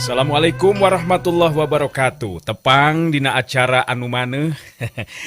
Assalamualaikum warahmatullahi wabarakatuh. Tepang dina acara anu maneuh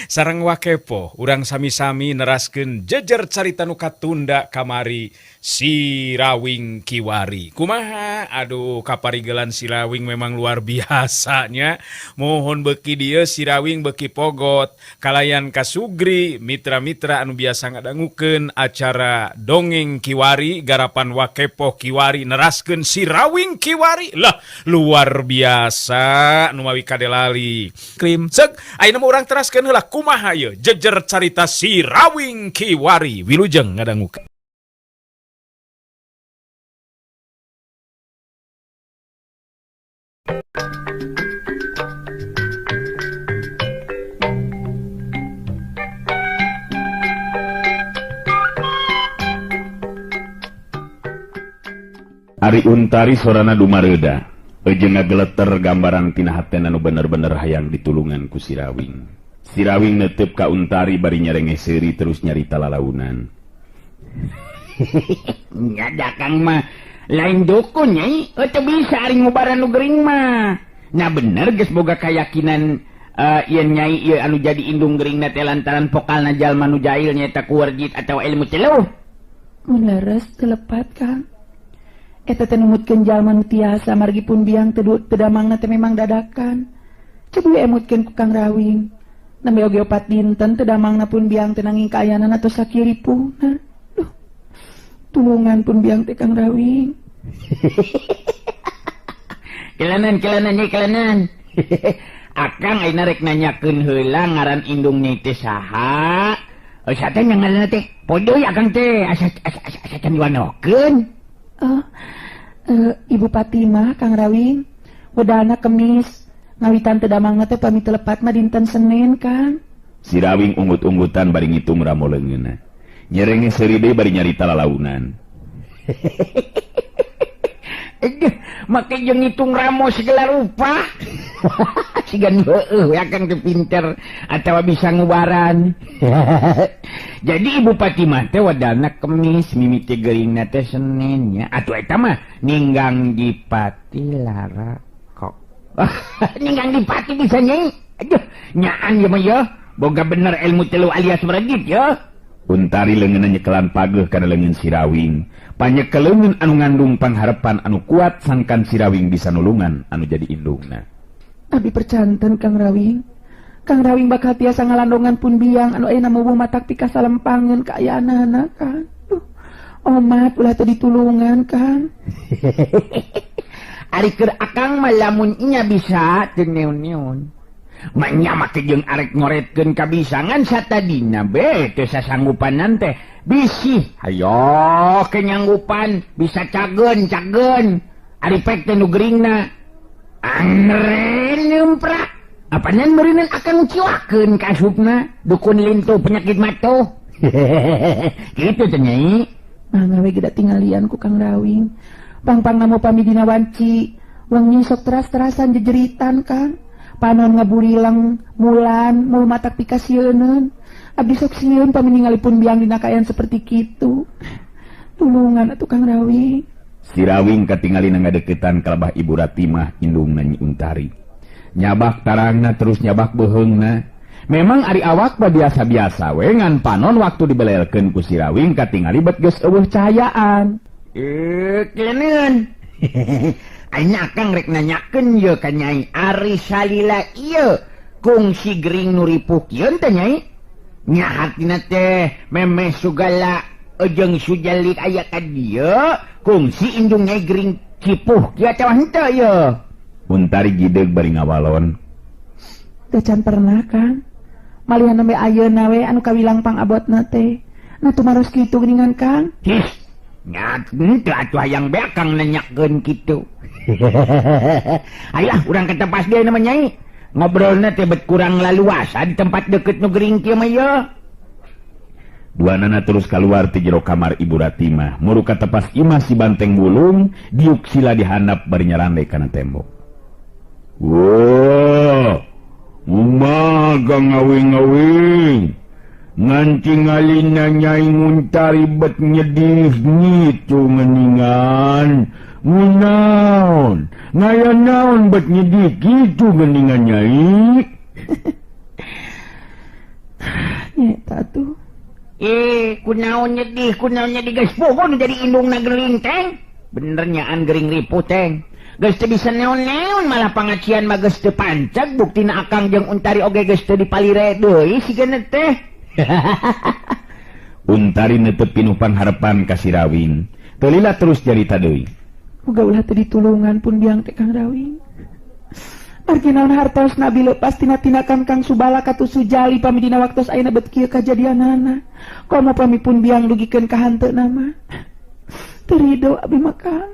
sareng Wakepo, urang sami-sami neraskeun jejer carita nu katunda kamari, Sirawing Kiwari. Kumaha? Aduh, kaparigelan Sirawing memang luar biasanya. Mohon beki dieu Sirawing beki pogot kalayan kasugri mitra-mitra anu biasa ngadangukeun acara Dongeng Kiwari garapan Wakepo Kiwari neraskeun Sirawing Kiwari. Lah, luar biasa nu mawi kadelali. Krim sek ayeuna mah urang teraskeun heula kumaha ieu jejer carita Sirawing Kiwari. Wilujeng ngadangukeun. Ari Untari sorana dumareuda, eujeung ngageleter gambaran tina hatena nu bener-bener hayang ditulungan ku Sirawing. Sirawing netep ka Untari bari nyarenge seuri terus nyarita lalaunan. Nya dakang mah lain dukun nyai, teu bisa ari ngubaran nu gering mah. Nah bener geus boga keyakinan yen nyai ieu anu jadi indung geringna teh lantaran pokalna jalma nu jail nyaeta ku warjit atawa ilmu teluh. Mun leres teu lepat, Kang. Eta teh numutkeun jalma nu tiasa margi pun biang teu damangna teh memang dadakan. Cobi we emutkeun ku Kang Rawing. Nembe oge 4 dinten teu damangna pun biang teh nanging kaayanan atos sakiripuhna. Duh. Tulungan pun biang teh Kang Rawing. Kelanan kelanan nyai kelanan. Akang ayeuna rek nanyakeun heula ngaran indung nyai teh saha? Asa teh nya ngaranna teh? Podoy akang teh asa asa asa, asa can diwanokeun. Oh, Ibu Fatimah Kang Rawing, wedana Kemis, ngawitan teu damangna teh pami teu lepat mah dinten Senin, Kang. Sirawing unggut-unggutan bari ngitung ramo leungeunna. Nyerenge seuri deui bari nyarita lalaunan. Aduh, make jeung ngitung ramo segala rupa. Sigan heueuh we akang teh pinter atawa bisa ngubaran. Jadi Ibu Fatimah teh wadana Kemis, mimiti geuringna teh Senin nya. Atuh eta mah ninggang dipati lara kok. Ninggang dipati bisa nyai. Aduh, nyaan ieu mah ye. Boga bener ilmu telu alias meregit ye. Untari leungeunna nyekelan pageuh kana leungeun Sirawing. Panyekel leungeun anu ngandung pangharepan anu kuat sangkan Sirawing bisa nulungan anu jadi indungna. Abi percanten Kang Rawing. Kang Rawing bakal tiasa ngalandongan pun biang anu ayeuna mubuh matak pikasalempangeun kaayaanana, Kang. Duh, omat ulah teu ditulungan, Kang. Ari keur akang mah lamun nya bisa teu neun-neun. Manya make jeung arek ngoretkeun kabisangan satadina be teu sasanggupanan teh bisi. Hayo kenyanggupan bisa cageun cageun. Ari pek teh nu geuringna. Angren nyemprak. Apanan meureunan akang ciwakeun ka asupna dukun lintu penyakit matuh. Kitu teh nyai. Mangga we geura tinggalian ku Kang Rawing. Pang-pang namu pami dina wanci. Wengi sok teras-terasan jejeritan, Kang. Panon ngaburileng mulan mul matak pikasieuneun. Abdi sok sieun pami ningali pun biang dina kaayaan seperti kitu. Tulungan atuh Kang Rawing. Sirawing katingali ngadeukeutan kalabah Ibu Ratimah indungna Nyi Untari. Nyabak tarangna terus nyabak beuheungna. Memang ari awak mah biasa-biasa we ngan panon waktu dibelelkeun ku Sirawing katingali bet geus eueuh cahayaan. Keleun. Ayeuna akang rek nanyakeun ye ka Nyai Ari salila ieu kungsi gering nu ripuh kieu teh Nyai. Nya hatina teh memeh sugala jeung sujalik aya ka dieu kungsi indung Nyai gering cipuh kieu atawa henteu ieu. Untari gideug bari ngawalon. Teu can pernah, Kang. Malihan nembe ayeuna we anu kawilang pangabotna teh. Nu tumaros kitu geuningan, Kang. Hih. Nya henteu atuh hayang beak Kang nanyakeun kitu. Ayolah urang ke tempat dia nama Nyai. Ngobrolna teh bet kurang laluasa di tempat deket nu gering kieu mah ye. Duanana terus keluar ti jero kamar Ibu Ratimah. Muru ka tepas imah si banteng bulung diuk sila dihandap bari nyarande kana tembok. Wah, umaga ngawing-ngawing. Nganti ngalina Nyai Untari bet nyedih ngitu ngeningan. Ngunaon ngaya naon bet nyedih kitu geuningan Nyai. Nyeta tuh. Kunaon nyedih, kunaon nyedih geus poho nu jadi indungna gering teng. Bener nyaan gering ripuh teng. Geus teu bisa neon-neon malah pangacian mah geus teu panceg buktina akang jeung Untari oge geus teu dipalire deui sigana teh. Untari netep pinuh pangharepan ka si Rawing. Teu lila terus jarita deui. Muga ulah teu ditulungan pun biang teh Kang Rawing. Margi naon hartos nabi lepas tina tinakan Kang Subala katu Sujali pami dina waktos ayeuna bet kieu kajadianana. Komo pami pun biang dugikeun ka hanteuna mah. Teu rido abi mah Kang.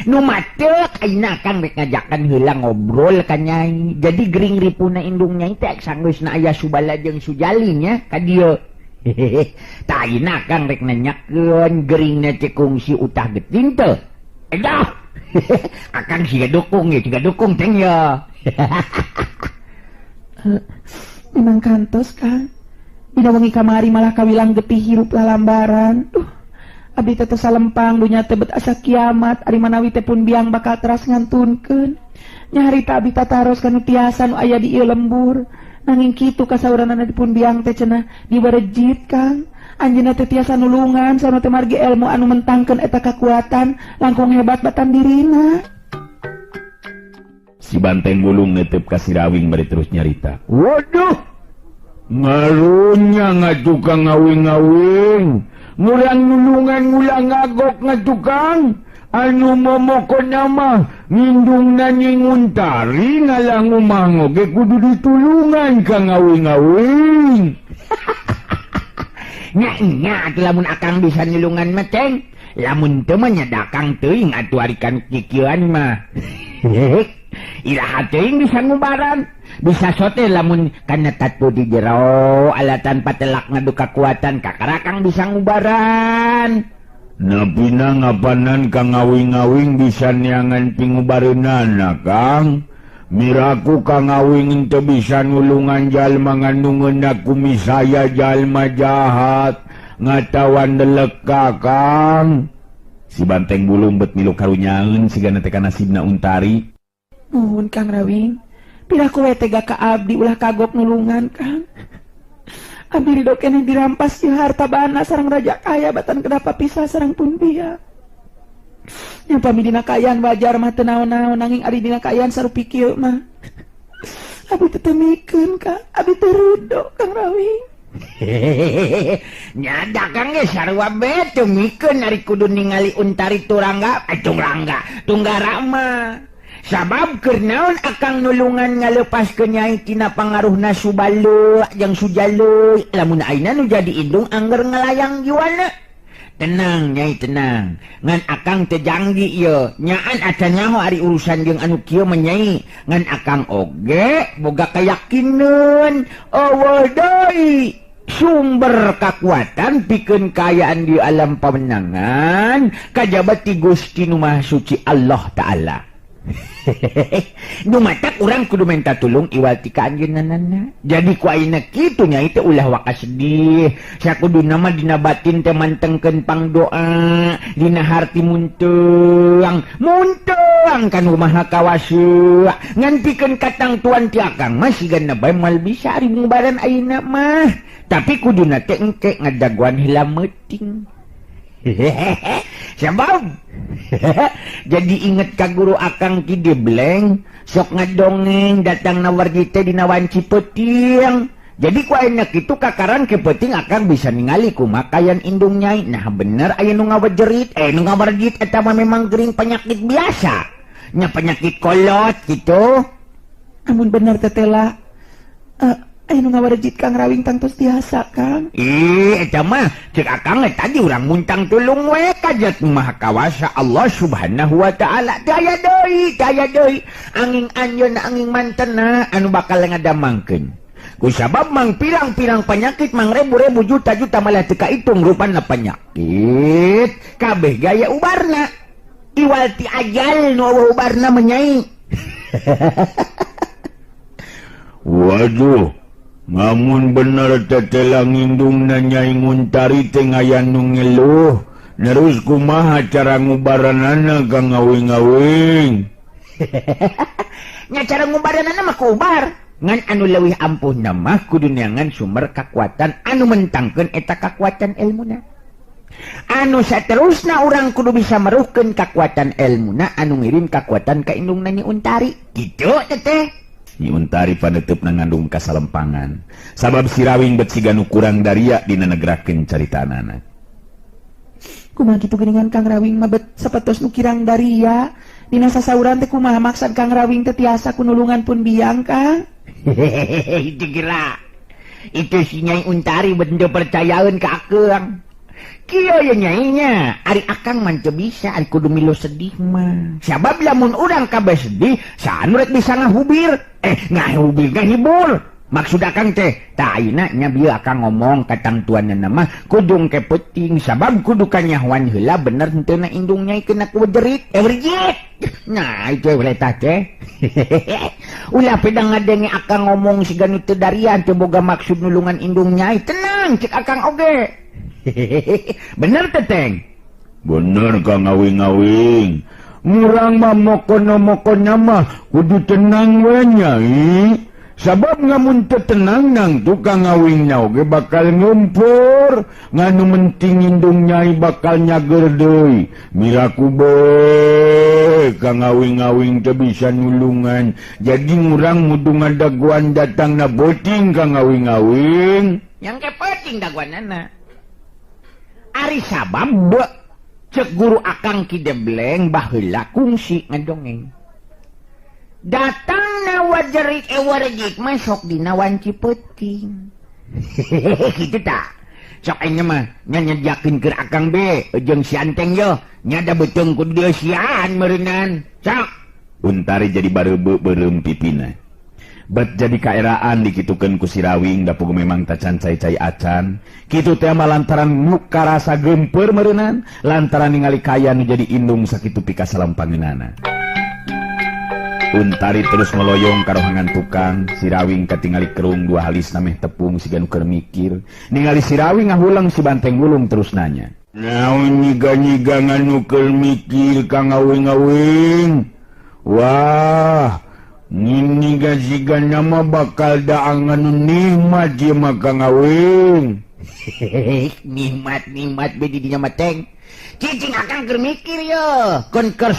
Nu matek ayeuna Kang rek ngajakan heula ngobrol ka Nyai. Jadi gering ripuna indung Nyai teh sanggeusna aya Subala jeung Sujali nya ka dieu. Tah ayeuna Kang rek nanyakeun geringna teh kungsi utah geting teu. Edah. Akang siga dukung ya, siga dukung teng ya. Memang kantos Kang. Dina wengi kamari malah kawilang getih hirup lalambaran. Duh, abdi teh salempang dunya teh bet asa kiamat ari manawi teh pun biang bakal teras ngantunkeun. Nyaharita abdi tataros kanu tiasa nu aya di ieu lembur. Nanging kitu kasauranana dipun biang teh cenah dibarejit Kang. Anjeunna teh tiasa nulungan sareng teh margi ilmu anu mentangkeun eta kakuatan langkung hebat batan dirina. Si Banteng Wulung netep ka si Rawing bari terus nyarita. Waduh, ngarunya ngatukang ngawing-ngawing, ngurang nulungan ngulang ngagok ngatukang. Anu momoko nama ngindung nanying Untari ngalang umah oge kudu ditulungan ka ngawing-ngawing. Nya nya atuh lamun akang bisa nulungan mah teng, lamun teu mah nya dakang teuing atuh ari kan kikieuan mah. Iraha teuing bisa ngubaran, bisa sote lamun kana tatu di jero alatan patelak ngadu kakuatan kakarakang bisa ngubaran. Napina ngapanan kang ngawing-ngawing bisa neangan pingubareunana Kang. Miraku kang ngawing teu bisa nulungan jalma ngandungeun kumisaya jalma jahat ngatawan deleka Kang. Si Banteng Wulung bet milu karunyaeun sigana teh nasibna Untari. Nuhun Kang Rawing, piraku we tega ka abdi ulah kagok nulungan Kang. Abdi ridho keneh dirampas ieu harta bana sareng raja kaya batan kenapa pisah sareng pun biang. Nya pami dina kaayaan wajar mah teu naon-naon nanging ari dina kaayaan sarupi kieu mah. Abdi teu temikeun Kang, abdi teu ridho Kang Rawing. Nya dagang ge sarua be teu mikeun ari kudu ningali Untari turangga, tungrangga, tunggara mah. Sabab keur naon akang nulungan ngalepaskeun Nyai tina pangaruhna Subala jeung Sujali. Lamun ayeuna nu jadi indung angger ngalayang jiwana. Tenang Nyai tenang. Ngan akang teu janggi ieu. Nyaan acan nyaho ari urusan jeung anu kieu mah Nyai. Ngan akang oge boga kayakinan eueuh deui sumber kakuatan pikeun kaayaan di alam pamenangan kajaba ti Gusti nu Maha Suci Allah Ta'ala. Nu matak urang kudu minta tulung iwal ti ka anjeunna. Jadi ku ayeuna kitu nya teh ulah waka sedih. Sakuduna mah dina batin teh mantengkeun pangdoa, dina harti munteang, munteang ka nu Maha Kawasa. Ngan pikeun katangtuan ti akang mah sigana bae moal bisa ari ngubaran ayeuna mah. Tapi kuduna teh engke ngadaguan heula meuting. Sebab jadi inget ka guru akang ki dibleng sok ngadongeng datang nawarji teh dina wanci peuting. Jadi ku ayeuna kitu kakaran ke peuting akang bisa ningali kumakayan indung Nyai. Nah bener aya nu ngawajerit, nu ngawarjit eta mah memang gering penyakit biasa. Nya penyakit kolot gitu. Amun bener tetela aya nu ngawarejit Kang Rawing tangtos tiasa Kang. Ih eta mah cek akang tadi urang muntang tulung we kajat Maha Kawasa Allah Subhanahu wa Ta'ala. Teu aya deui, teu aya deui. Angin anjeunna angin mantena anu bakal ngadamangkeun. Ku sabab mang pirang-pirang penyakit mang rebu-rebu juta-juta malah teu kaitung rupana penyakit. Kabeh gaya ubarna. Iwal ti ajal nu eueuh ubarna mah Nyai. Waduh. Ngamun bener tetela ngindung na Nyai Nguntari teh ngaya nu ngeluh. Nerus kumaha cara ngubaranana Kang Ngawing-ngawing? Nya cara ngubaranana mah kubar. Ngan anu leuwih ampuhna mah kudu neangan sumber kakuatan anu mentangkeun eta kakuatan elmuna. Anu saterusna urang kudu bisa meruhkeun kakuatan elmuna anu ngirim kakuatan ka indungna Nyi Untari. Kitu teteh. Nyi Untari paneuteup ngandung kasalempangan. Sabab si Rawing bet siga nu kurang daria dina negrakeun caritanana. Kumaha kitu geuningan Kang Rawing mah bet sapertos nu kirang daria. Dina sasauran teh kumaha maksad Kang Rawing teh tiasa kunulungan pun biang Kang? Itu gerak. Itu si Nyai Untari bet teu percayaeun ka akang. Kieu ye nyainya, ari akang mah teu bisa, ari kudu milu sedih mah. Sabab lamun urang kabeh sedih, saha nu rek bisa ngahubir? Ngahubir ngahibur. Maksud akang teh, tah ayeuna nya bieu akang ngomong ka tangtuanna mah kudu engke peuting sabab kudu kanyahoan heula bener henteu na indung nyai kena ku jerit. Werjit. Nah, itu we tah teh. Ulah pedang ngadenge akang ngomong siga nu teu darian teu boga maksud nulungan indung nyai. Tenang cek akang oge. Bener teteng? Bener Kang Ngawing-ngawing. Murang mah mokono-mokona mah kudu tenang we nyai. Sabab ngamun teu tenang nang tukang ngawing oge bakal ngumpur. Nganu menting indung nyai bakal nyager deui. Miraku be Kang Ngawing-ngawing teu bisa nulungan. Jadi ngurang mudu ngadaguan datang na beuting Kang Ngawing-ngawing. Yang ke peuting daguanana. Ari sabab cek guru akang Ki Debleng baheula kungsi ngadongeng. Datang na wajerik ewarjik masuk dina wanci peuting. Kitu ta. Sok ayeuna mah nya nyediakeun keur akang be jeung si Anteng yo nya da beuteung kudu dieusian meureunnan. Sok Untari jadi bareubeu beureum pipina. Bet jadi kaeraan dikitukeun ku si Rawing da pugu memang tacan cai-cai acan. Kitu teh mah lantaran nu karasa geumpeur meureunnan, lantaran ningali kaya nu jadi indung sakitu pikasalempangeunana. Untari terus meloyong ka rohangan tukang, si Rawing katingali kerung dua halis nameh tepung siga nu keur mikir. Ningali si Rawing ngahulang si Banteng Wulung terus nanya. Naon nyiga-nyiga nganu keur mikir Kang Ngawing-ngawing? Wah, nyiga siga nama bakal daangan nu nikmat ieu mah Kang Ngawing. Nikmat-nikmat be di dinya mah teng. Cicing akang keur mikir yo, kon keur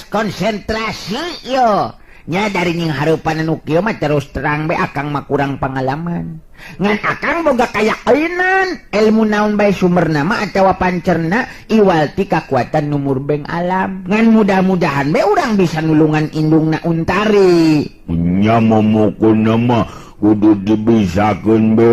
konsentrasi yo. Nya dari nying hareupan anu kieu mah terus terang be akang mah kurang pengalaman. Ngan akang boga kayakeunan ilmu naon bae sumberna mah atawa pancerna iwal ti kakuatan nu murbeng alam. Ngan mudah-mudahan be urang bisa nulungan indungna Untari. Nya momokona mah kudu dibisakeun be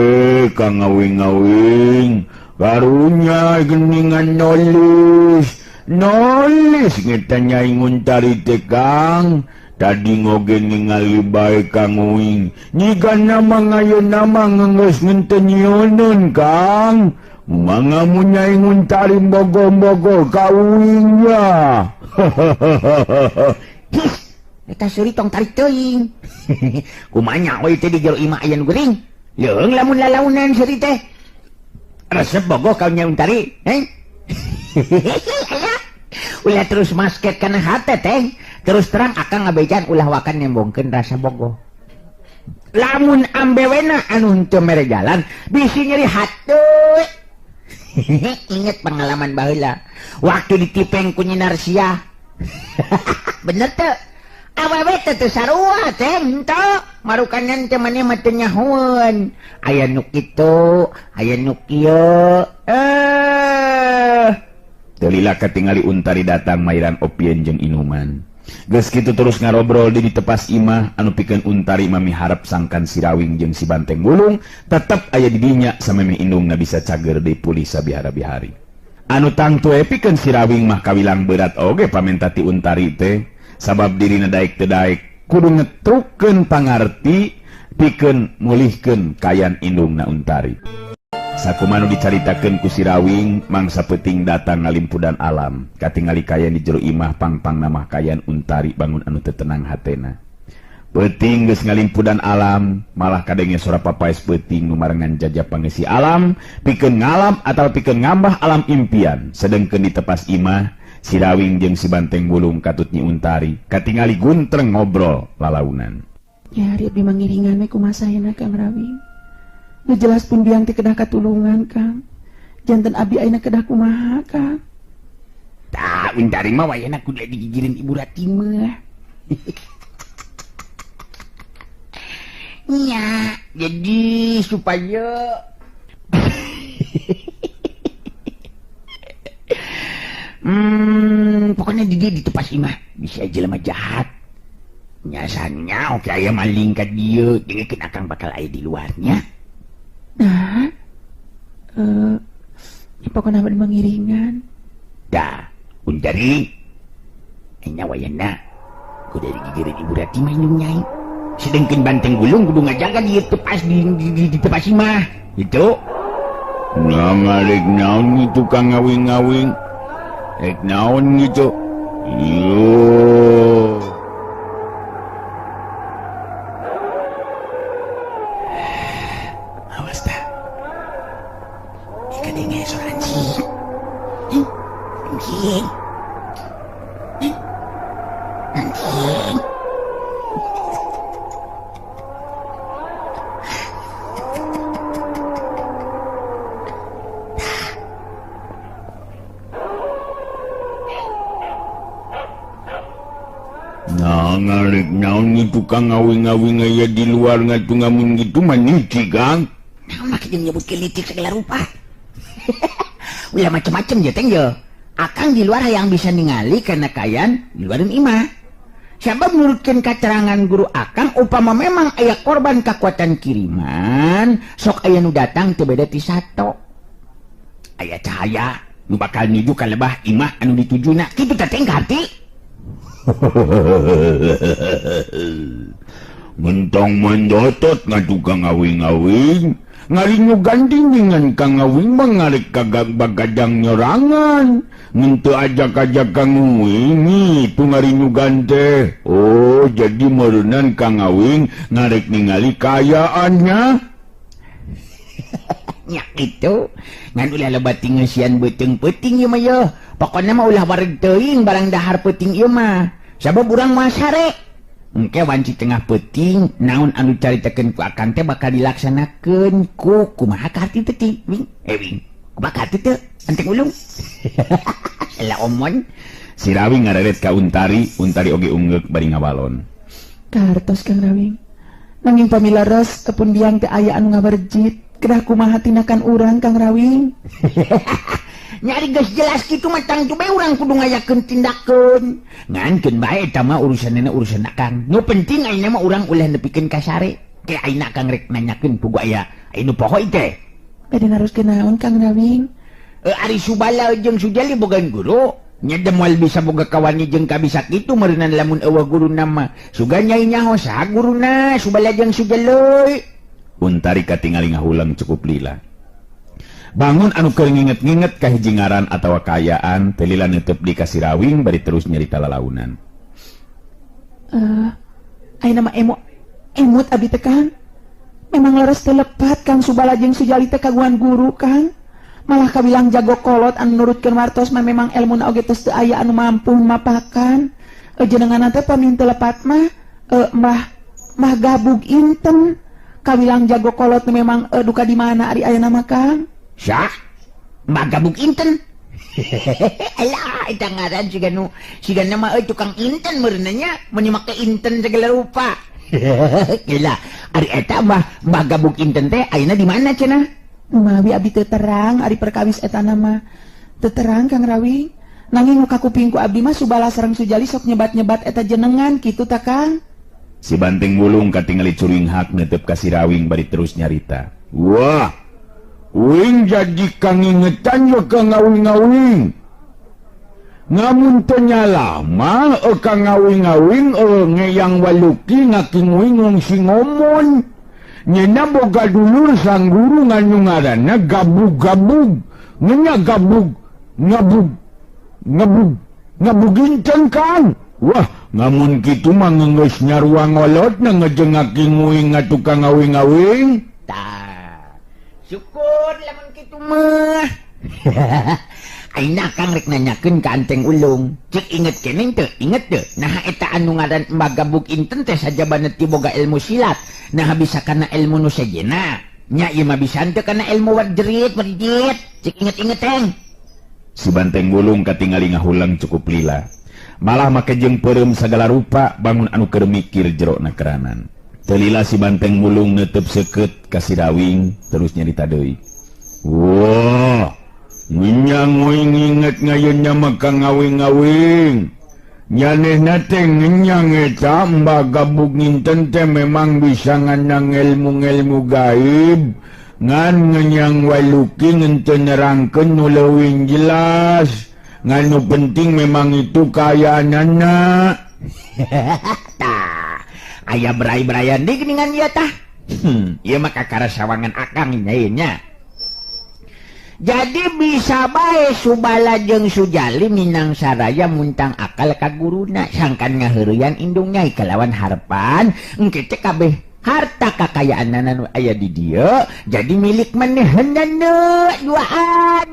Kang Ngawing-ngawing. Karunya geningan nolis nolis ngeta Nyai Untari teh Kang. Tadi ngoge ningali bae Kang Uing. Nyiga nama ngayeuna mah ngeungeus ngenteu nyieunun Kang. Mangga mun Nyai Untari bogo-bogo ka Uing ya. His, eta seuri tong tarik teuing. Kumaha nya we teh di jero imah aya nu geuring. Leung lamun lalaunan seuri teh. Resep bogo kau Nyai Untari, eh? Ulah terus masket kana hate teh. Terus terang akang ngabejan ulah wakan nembongkeun rasa bogo. Lamun ambewena anu henteu mere jalan bisi nyeri hate. Ingat pengalaman baheula waktu ditipeng ku Nyi Narsiah. Bener teu? Awewe teh teu sarua teh henteu. Marukanan teh maneh mah teu nyahoeun. Aya nu kitu, aya nu kieu. Teu lila katingali Untari datang mairan opieun jeung inuman. Geus kitu terus ngarobrol di tepas imah anu pikeun Untari mah miharep sangkan si Rawing jeung si Banteng Wulung tetep aya di dinya samemeh indungna bisa cager deui pulih sabihara-bihari. Anu tangtu we pikeun si Rawing mah kawilang berat oge pamenta ti Untari teh sabab dirina daek teu daek kudu ngetrukeun pangarti pikeun mulihkeun kayan indungna Untari. Sakumanu dicaritakeun ku si Rawing mangsa peuting datang ngalimpudan alam katingali kayan di jero imah pangpang namah kayan Untari bangun anu teu tenang hatena. Peuting geus ngalimpudan alam, malah kadenge sora papaes peuting nu marengan jajap pangeusi alam, pikeun ngalam atawa pikeun ngambah alam impian. Sedengkeun di tepas imah, si Rawing jeung si Banteng Wulung katut Nyi Untari katingali guntreng ngobrol lalaunan. Ya ari abdi mangiringan we kumaha saena Kang Rawing. Nu jelas pun biang teh kedah katulungan Kang. Janten abdi ayeuna kedah kumaha Kang. Tah Untari mah wayahna kudu digigireun Ibu Ratimah. Nya, jadi supaya pokoknya di dia ditepas imah bisa jelema jahat. Nyasannya oke aya maling ka dieu, dengekeun akang bakal aya di luarnya. Nah, pokoknya abdi mangiringan. Dah, Untari. Nya wayahna kudu digigireun Ibu Ratimah indung nyai. Sedengkeun Banteng Wulung kudu ngajaga di tepas di tepas imah gitu. Nah, ngarek naon gitu Kang ngawing-ngawing. Rek naon gitu. Yo. Awas dah. Kadenge suara anjing. Anjing. Anjing. Nah, ngarek naon gitu Kang ngawing-ngawing aya di luar ngatu ngamun gitu mah licik Kang. Nah, mah jeung nyebutkeun licik segala rupa. Ulah macem-macem je teh ye. Akang di luar hayang bisa ningali karena kayan di luareun imah. Sabab nurutkeun katerangan guru akang upama memang aya korban kakuatan kiriman, sok aya nu datang teu beda ti sato. Aya cahaya nu bakal nuju ka lebah imah anu ditujuna. Kitu teh teh ngarti. Mentong mendotot ngatukang ngawing-ngawing ngarinyu gandingan kang ngawing mah ngarek kagak bagadang nyorangan ngentu ajak-ajak kang ngawing itu ngarinyu gante. Oh jadi meureunan kang ngawing ngarek ningali kayaannya. Nya kitu ngan ulah lebat ngeusian beuteung peuting ieu mah yeuh. Pokona mah ulah wareg teuing barang dahar peuting ieu mah. Sabab urang mah sare. Engke wanci tengah peuting naon anu caritakeun ku akang teh bakal dilaksanakeun ku kumaha ka harti teh ti wing wing. Kumaha ka harti teh Anteng Ulung. Salah omon. Si Rawing ngareret ka Untari, Untari oge unggeuk bari ngawalon. Kartos Kang Rawing. Nanging pamilares tepun biang teh aya anu ngaberjit. Kedah kumaha tindakan urang Kang Rawing. Nyari geus jelas kitu mah tangtu bae urang kudu ngayakeun tindakeun. Ngankeun bae eta mah urusanna urusan akang. Nu penting ayeuna mah urang ulah nepikeun ka sare. Ke ayeuna akang rek nanyakeun pugu aya anu poho teh. Bade naroskeun naon Kang Rawing? Ari Subala jeung Sujali boga guru. Nya moal bisa boga kawani jeung kabisa kitu meureunnan lamun eueuh guruna mah. Sugan nyai nyaho saha guruna Subala jeung Sujali. Untari katingali ngahulang cukup lila. Bangun anu keur nginget-nginget ka hiji ngaran atawa kaayaan teu lila neuteub di ka si Rawing bari terus nyarita lalaunan. Ayeuna mah emut abdi teh Kang. Memang leres teu lepat Kang Subala jeung Sujali teh kaguan guru Kang. Malah kabilang jago kolot anu nurutkeun wartos mah memang elmuna oge tos teu aya anu mampu mapakan. Jenenganna teh pamin teu lepat mah mah gabug inten. Kabilang jago kolot memang duka di mana ari ayeuna mah Kang? Syah, Mbah Gabug Inten. Alah, eta ngaran siga nu siga nama euy tukang inten meureunna nya, mun make inten segala rupa. Gila, ari eta Mbah Gabug Inten teh ayeuna di mana cenah? Mawi abdi teu terang ari perkawis eta nama. Teu terang Kang Rawing. Nanging nu kakuping ku abdi mah Subala sareng Sujali sok nyebat-nyebat eta jenengan kitu ta Kang. Si Banteng Wulung katingali curinghak neuteub ka si Rawing bari terus nyarita. Wah, wing jadi kangingetan ye ka ngawing-ngawing. Ngamun teu nyalama ka ngawing-ngawing ngeyang waluki ngaking wing si ngomon. Nyena boga dulur sang guru nganu ngaranna gabug-gabug. Ngenya gabug, ngabug, ngabug, ngabuginten Kang. Wah, Ngamun kitu mah geus nyarua ngolotna ngejengaki nguing ngatukang ngawing-ngawing. Tah. Syukur lamun kitu mah. Ayeuna Akang rek nanyakeun ka Anteng Ulung. Cek inget keneh teu? Inget teu? Naha eta anu ngaran Mbah Gabug Inten teh sajabana ti boga ilmu silat. Naha bisa kana ilmu nu sejenna. Nya ieu mah bisa teu kana ilmu warjerit warjit. Cek inget-inget teng. Si Banteng Wulung katingali ngahulang cukup lila. Malah make jeung peureum sagala rupa bangun anu keur mikir jerona keranan. Teu lila si Banteng Wulung neuteup seukeut ka si Rawing terus nyarita deui. Wah, ngenyang uing inget ngayunnya maka ngawing-ngawing. Nyanehna teh ngenyang eta Mbah Gabug Nginten teh memang bisa nganang ilmu-ilmu gaib. Ngan ngenyang waluki ngenteu nerangkeun nu leuwih jelas. Ngan nu penting memang itu kaayaanana. Tah, aya berai-beraian deui geuningan ieu tah. Ieu mah kakara sawangan Akang nya nya. Jadi bisa bae Subala jeung Sujali minang saraya muntang akal ka guruna sangkan ngaheureuyan indung nyai kalawan harepan engke teh kabeh harta kakayaanana nu aya di dieu jadi milik manehanana duaan.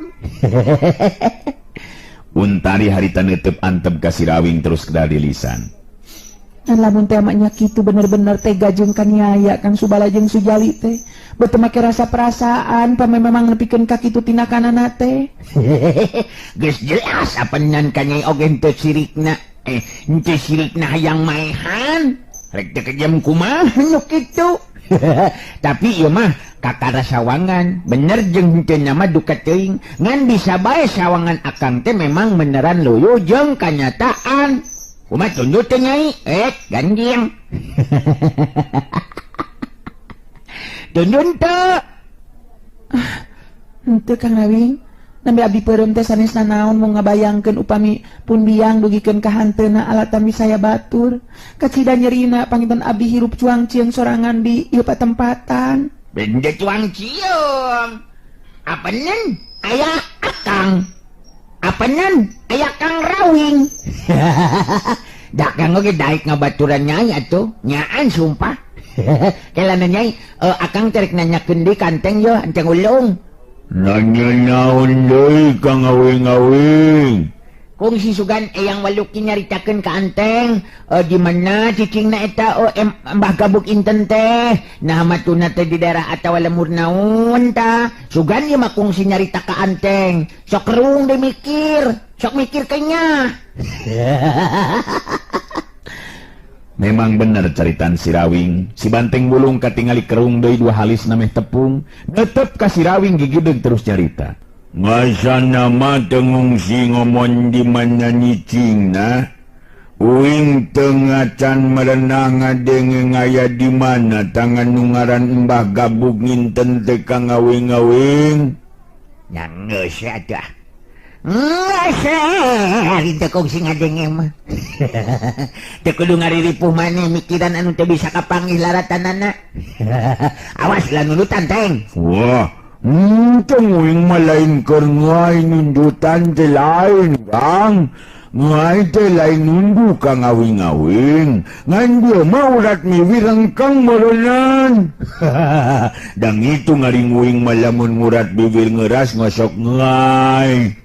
Untari harita neuteup antep ka si Rawing terus kedah di lisan. Ngan lamun teh mak kitu bener-bener tega jeung kaniaya Kang Subala jeung Sujali teh. Beuteung make rasa perasaan pame memang nepikeun ka kitu tindakanana teh. Geus jelas apanan ka nyai oge henteu sirikna. Henteu sirikna hayang maehan. Rek teu kejam kumaha nu kitu. Tapi ieu mah kakara sawangan, bener jeung henteu mah duka teuing. Ngan bisa bae sawangan Akang teh memang beneran luyuh jeung kanyataan. Kumaha tunjuk teh nyai? Ganjing. Tunjun teu. Henteu Kang Rawing. Nembe abdi peureum teh sanes nanaon mau ngabayangkeun upami pun biang dugikeun ka hanteuna alatan wisaya batur. Kacida nyerina panginten abdi hirup cuang cieung sorangan di ieu patempatan. Benda cuang cieung. Apanan aya Akang. Apanan aya Kang Rawing. Da Kang oge daek ngabaturan nyai atuh. Nyaan sumpah. Kelana nyai, Akang teh rek nanyakeun deui ka Anteng yeuh, Anteng Ulung. Nanya naon deui Kang Awing-awing? Kungsi sugan Eyang Waluki nyaritakeun ka Anteng, di mana cicingna eta Mbah Gabug Inten teh. Nah matuna teh di daerah atawa lemur naon tah. Sugan ieu mah kungsi nyarita ka Anteng. Sok kerung deui mikir, sok mikir kenya. Memang bener caritan si Rawing. Si Banteng Wulung katingali kerung deui dua halis nameh tepung. Netep ka si Rawing gigideg terus nyarita. Ngasana mah teu ngungsi ngomong di mana nyicingna. Uing teu ngacan merenah ngadenge ngaya di mana tangan nu ngaran Mbah Gabug Nginten teh ka ngawing-ngawing. Nya geus atuh. Ari teu kungsi ngadenge mah. Teu kudu ngariripuh maneh mikiran anu teu bisa kapanggih laratanana. Awas lah nundutan teng. Wah, teu uing mah lain keur ngai nundutan teh lain, Kang. Ngai teh lain nundu ka ngawing-ngawing. Ngan dia mah urat miwir rengkang meureunnan. Dang itu ngaring uing mah lamun ngurat bibir ngeras ngosok ngai.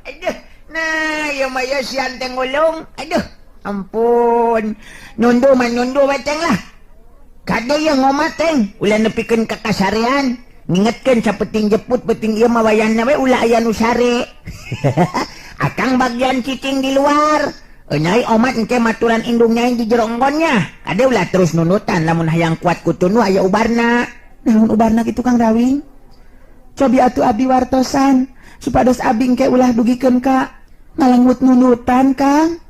Aduh, nah, ieu mah ieu si Anteng Ulung. Aduh, ampun. Nundu mah nundu we teng lah. Kade ieu ngomat teng, ulah nepikeun ka kasarean. Ngingetkeun sapeting jeput penting ieu mah wayahna we ulah aya nu sare. Akang bagian cicing di luar. Nyai omat engke maturan indung nyai di jero enggonnya. Kade ulah terus nunutan lamun hayang kuat ku tunu aya ubarna. Naon ubarna kitu Kang Rawing? Cobi atuh abdi wartosan supados abdi engke ulah dugikeun ka ngalengut nunutan Kang.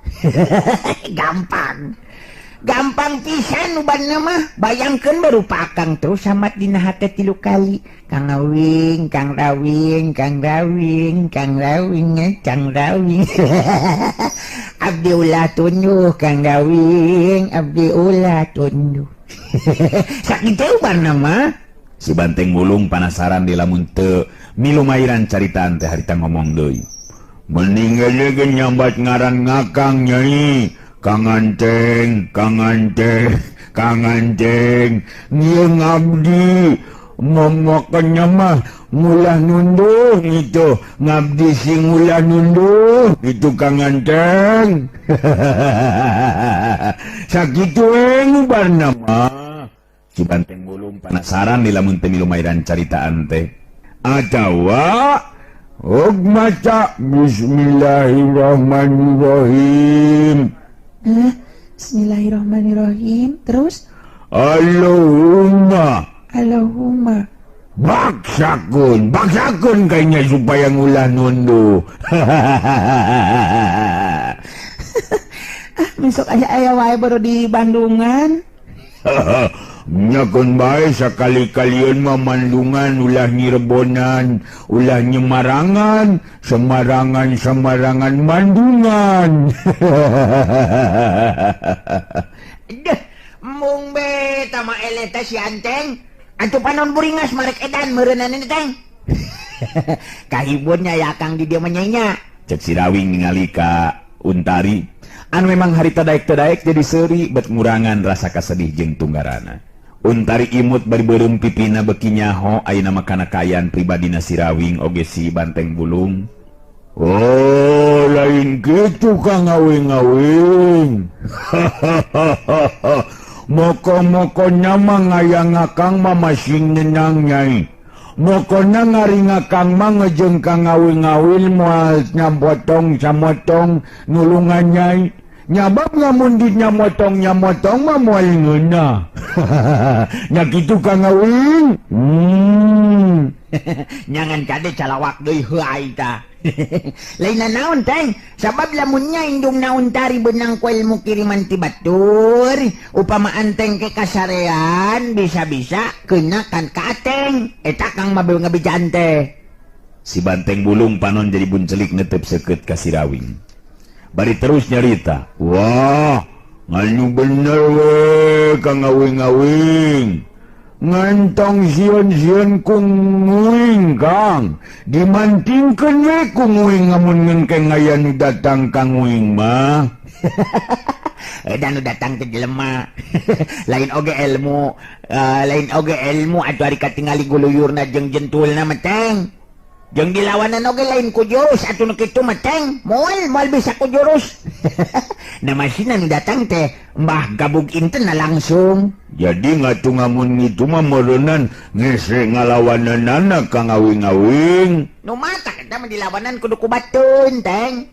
Gampang. Gampang pisan ubarna mah. Bayangkeun barupa Akang terus samat dina hate 3 kali. Kang Awing, Kang Rawing, Kang Rawing, Kang Rawing, Kang Rawing. Abdi ulah tunduh Kang Rawing, abdi ulah tunduh. Sakitu ubarna mah. Si Banteng Wulung panasaran di lamun teu milumairan caritaan teh harita ngomong deui. Mending ge nyambat ngaran ngakang Nyai. Kang Anteng, Kang Anteng, Kang Anteng. Ieu ngabdi momokannya mah mulah nunduh itu ngabdi sing ulah nunduh itu Kang Anteng. Sakitu we ngubarna mah. Si Banteng Bulung penasaran di lamun teu milumairan caritaan teh. Atawa og maca bismillahirrahmanirrahim. Bismillahirrahmanirrahim. Terus Allahumma Allahumma baksakeun, baksakeun kayaknya supaya ngulah nunduh. Ah, besok aya-aya wae baru di Bandungan. Nyakeun bae sakali-kalian mah Mandungan ulah Nyirebonan, ulah Nyemarangan, Semarangan Semarangan Bandungan. Deh, mung be tama eleh teh si Anteng. Atuh panon buringas marek edan meureunana teh. Kahibunnya ya Kang di dieu mah nyai. Cek si Rawing ningali ka Untari. Anu memang harita daek teu daek jadi seuri bet ngurangan rasa kasedih jeung tunggarana. Untari imut bari beureum pipina beuki nyaho ayeuna mah kana kaayaan pribadina si Rawing oge si Banteng Bulung. Oh, lain kitu Kang Awing-awing. Moko-moko nyama ngayang akang mah masing nenang nyai. Mokona ngaring akang mah ngejeng Kang Awing-awing moal nyamotong samotong nulungan nyai. Nyabab ngamun di nyamotong nyamotong mah moal ngeunah. Nya kitu Kang Awing. Nyangan kade calawak deui heuai tah. Lain naon teng, sabab lamunnya indung naon tari benang ku ilmu kiriman ti batur, upama anteng ke kasarean bisa-bisa kena kan ka ateng. Eta Kang mah beu ngabejaan teh. Si Banteng Bulung panon jadi buncelik netep seukeut ka si Rawing. Bari terus nyarita, wah, nganu bener we Kang Awing-awing. Ngantong sieun-sieun ku nguing Kang, dimantingkeun we ku nguing ngamun ngengkeng aya nu datang ka nguing mah. Edan nu datang teh jelema. Lain oge ilmu, lain oge ilmu atuh ari katingali guluyurna jeung jentulna mah teng. Jeung dilawanan oge lain ku jurus atuh nu kitu mah teng, moal moal bisa ku jurus. Nah masina nu datang teh Mbah Gabug Inten langsung. Jadi ngatu ngamun ngitu mah meureunnan ngese ngalawananana Kang Awing-awing. Nu matak eta mah dilawanan kudu ku batun teng.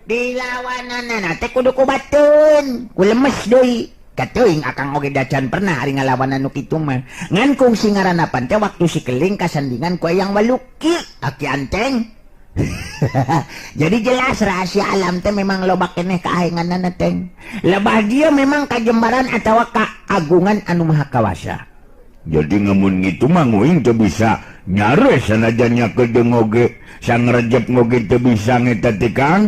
Dilawananana teh kudu ku batun, ku lemes deui. Kateuing akang oge dacan pernah ari ngalawanan nu kitu mah. Ngan kungsi ngaranapan teh waktu si keling kasandingan ku Eyang Waluki, Aki Anteng. Jadi jelas rahasia alam teh memang loba keneh kaahenganana teng. Lebah dia memang kajembaran atawa kaagungan anu maha kawasa. Jadi ngamun ngitu mah nguing teu bisa nyares sanajan nyakedeung oge, sangrejep ngoge teu bisa ngeta teh Kang.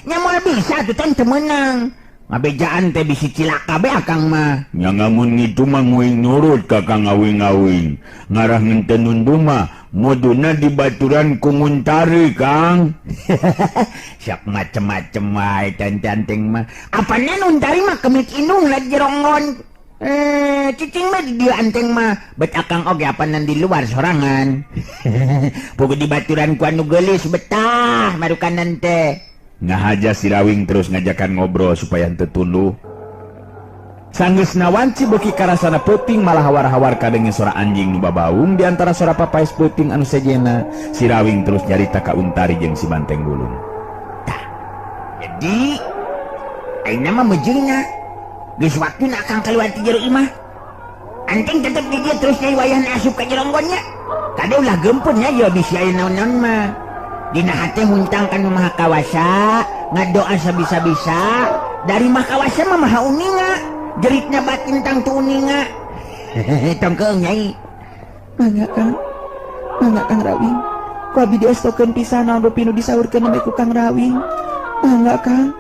Nya moal bisa atuh teng teu meunang. Ngabejaan teh bisi cilaka be akang mah. Nya ngamun ngitu mah nguing nurut ka Kang Awing-awing. Ngarah ngenten nunduh mah muduna dibaturan ku Nguntari Kang. Siap macem-macem wae tantanteng mah. Apana Nuntari mah kemit indung lah jeronggon. Cicing mah di dieu anteng mah. Bet akang oge apanan di luar sorangan. Puguh dibaturan ku anu geulis betah marukanan teh. Ngahaja si Rawing terus ngajakan ngobrol supaya henteu tunduh. Sanggeusna wanci beuki karasana peuting malah hawar-hawar kadenge sora anjing nu babaung di antara sora papaes peuting anu sejena. Si Rawing terus nyarita ka Untari jeung si Banteng Bulung. Tah, jadi ayeuna mah mejeungna. Geus waktuna akang kaluar ti jero imah. Anteng tetep di dieu terus nyai wayahna asup ka jeronggonnya. Kade ulah geumpun nya ieu bisi aya naon-naon mah. Dina hate huntang kanu maha kawasa, ngadoa sabisa-bisa, dari maha kawasa mah maha uninga, jeritna batin tang tu uninga. Tong keung nyai. Mangga Kang. Mangga Kang Rawing. Ku abdi diestokeun pisan naon rupi nu disaurkeun nembe ku Kang Rawing. Mangga Kang.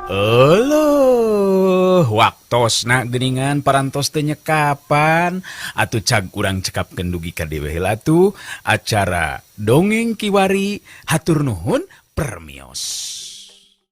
Euleuh, waktu Waktosna geuningan parantos teh nyekapan. Atuh cag urang cekapkeun dugi ka dieu heula tuh acara dongeng kiwari. Hatur nuhun, permios.